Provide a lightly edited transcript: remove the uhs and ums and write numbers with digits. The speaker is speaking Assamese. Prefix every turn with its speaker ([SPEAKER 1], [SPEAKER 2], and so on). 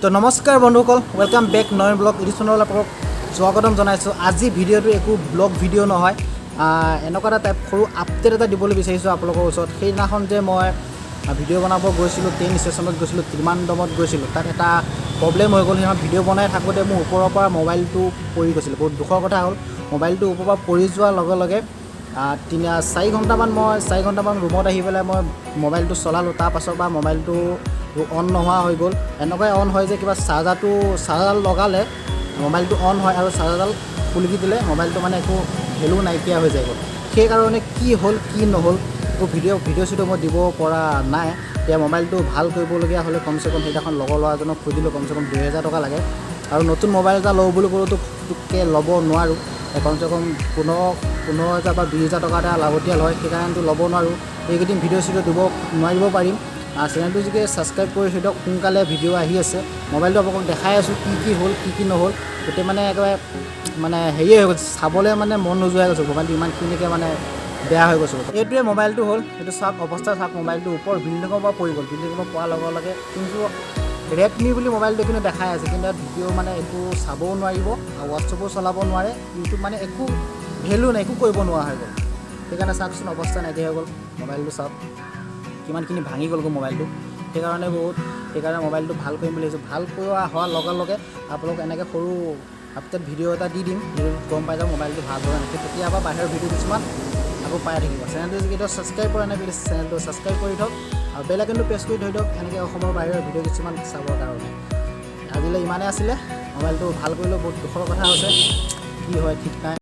[SPEAKER 1] তো নমস্কাৰ বন্ধুসকল, welcome back নয়ন ব্লগ এডিশ্যনলৈ আপোনালোকক স্বাগতম জনাইছোঁ। আজি ভিডিঅ'টো একো ব্লগ ভিডিঅ' নহয়, এনেকুৱা এটা টাইপ সৰু আপডেট এটা দিবলৈ বিচাৰিছোঁ আপোনালোকৰ ওচৰত। সেইদিনাখন যে মই ভিডিঅ' বনাব গৈছিলোঁ, ট্ৰেইন ষ্টেচনত গৈছিলোঁ, ত্ৰিমাণ্ডমত গৈছিলোঁ, তাত এটা প্ৰব্লেম হৈ গ'ল। সেইদিনা ভিডিঅ' বনাই থাকোঁতে মোৰ ওপৰৰ পৰা মোবাইলটো পৰি গৈছিলে। বহুত দুখৰ কথা হ'ল, মোবাইলটো ওপৰৰ পৰা পৰি যোৱাৰ লগে লগে 3-4 ঘণ্টামান, মই 4 ঘণ্টামান ৰুমত আহি পেলাই মই মোবাইলটো চলালোঁ। তাৰ পাছৰ পৰা মোবাইলটো অন নোহোৱা হৈ গ'ল। এনেকুৱাই অন হয় যে কিবা চাৰ্জাৰডাল লগালে মোবাইলটো অন হয় আৰু চাৰ্জাৰডাল খুলি দিলে মোবাইলটো মানে একো ভেলু নাইকিয়া হৈ যায়গৈ। সেইকাৰণে কি হ'ল কি নহ'ল, একো ভিডিঅ' ভিডিঅ' চিডিঅ' মই দিব পৰা নাই। এতিয়া মোবাইলটো ভাল কৰিবলগীয়া হ'লে কমচে কম, সেইদিনাখন লগৰ ল'ৰাজনক খুজিলোঁ, কমচে কম 2000 টকা লাগে। আৰু নতুন মোবাইল এটা লওঁ বুলি ক'লেতো পুটুককৈ ল'ব নোৱাৰোঁ। কমচে কম 15,000 বা 20,000 টকা এটা লাগতিয়াল হয়, সেইকাৰণেতো ল'ব নোৱাৰোঁ। এইকেইদিন ভিডিঅ' চিডিঅ' দিব নোৱাৰিব পাৰিম। চেনেলটো যদি ছাবস্ক্ৰাইব কৰি থৈ দিয়ক, সোনকালে ভিডিঅ' আহি আছে। মোবাইলটো আপোনালোকক দেখাই আছোঁ কি কি হ'ল, কি কি নহ'ল। গোটেই মানে একেবাৰে মানে হেৰিয়ে হৈ গৈছে, চাবলৈ মানে মন নোযোৱা হৈ গৈছে। মোবাইলটো ইমানখিনিকে মানে বেয়া হৈ গৈছে। এইটোৱে মোবাইলটো হ'ল, এইটো চাওক, অৱস্থা চাওক। মোবাইলটো ওপৰ বিল্ডিঙৰ পৰা পৰি গ'ল। বিল্ডিঙৰ পৰা পোৱাৰ লগে লগে কিন্তু ৰেডমি বুলি মোবাইলটো কিন্তু দেখাই আছে, কিন্তু ইয়াত ভিডিঅ' মানে একো চাবও নোৱাৰিব আৰু হোৱাটছএপো চলাব নোৱাৰে, ইউটিউব মানে একো ভেলু নাই, একো কৰিব নোৱাৰা হৈ গ'ল। সেইকাৰণে চাওকচোন, অৱস্থা নাইকিয়া হৈ গ'ল। মোবাইলটো চাওক, কিমানখিনি ভাঙি গ'লগৈ মোবাইলটো। সেইকাৰণে বহুত, সেইকাৰণে মোবাইলটো ভাল কৰিম বুলি ভাবিছোঁ। ভাল কৰা হোৱাৰ লগে লগে আপোনালোক এনেকৈ সৰু আপডেট ভিডিঅ' এটা দি দিম। ভিডিঅ'টোত গম পাই যাব মোবাইলটো ভাল হোৱা নাই। তেতিয়াৰ পৰা বাহিৰৰ ভিডিঅ' কিছুমান আকৌ পাই থাকিব। চেনেলটো যদি কেতিয়াও ছাবস্ক্ৰাইব কৰা নাই, প্লিজ চেনেলটো ছাবস্ক্ৰাইব কৰি থওক আৰু বেল আইকনটো প্ৰেছ কৰি থৈ দিয়ক, এনেকৈ অসমৰ বাহিৰৰ ভিডিঅ' কিছুমান চাবৰ কাৰণে। আজিলৈ ইমানেই আছিলে। মোবাইলটো ভাল কৰিলেও বহুত দুখৰ কথা হৈছে, কি হয় ঠিক নাই।